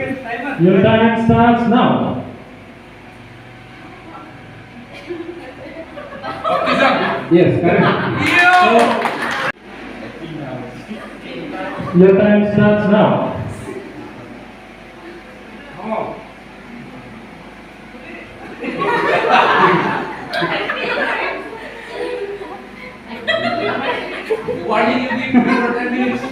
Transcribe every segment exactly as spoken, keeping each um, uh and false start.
Your time starts now. Yes, correct. Your time starts now. Warning you give for ten minutes.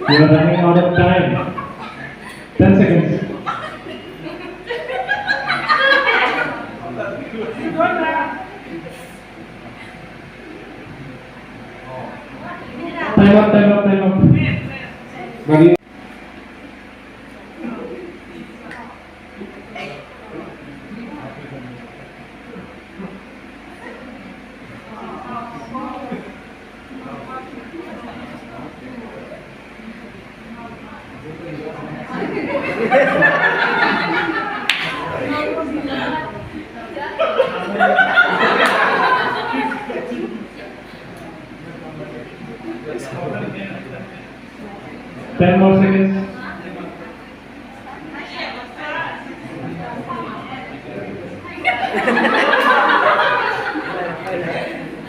You are running out of time. Ten seconds. Time up, time up, time up. Bagi. Ten more seconds.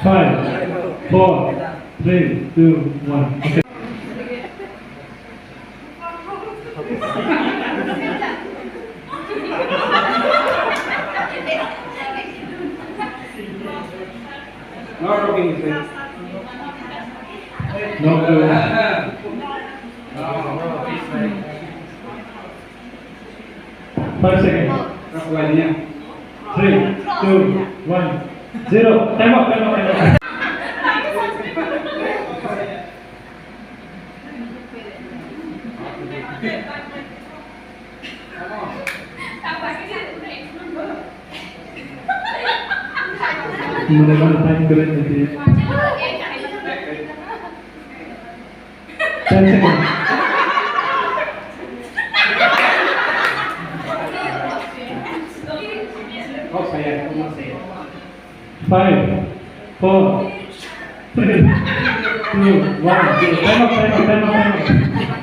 Five, four, three, two, one. Okay. Not talking, sir. Not good. Five seconds. Three, two, one, zero. Time up, time up, time up. Mane mane time kore tadi. Ten seconds. Oh, saya, oh, saya. Five, four, three, two, one, zero. Time up, time up, time up, time up.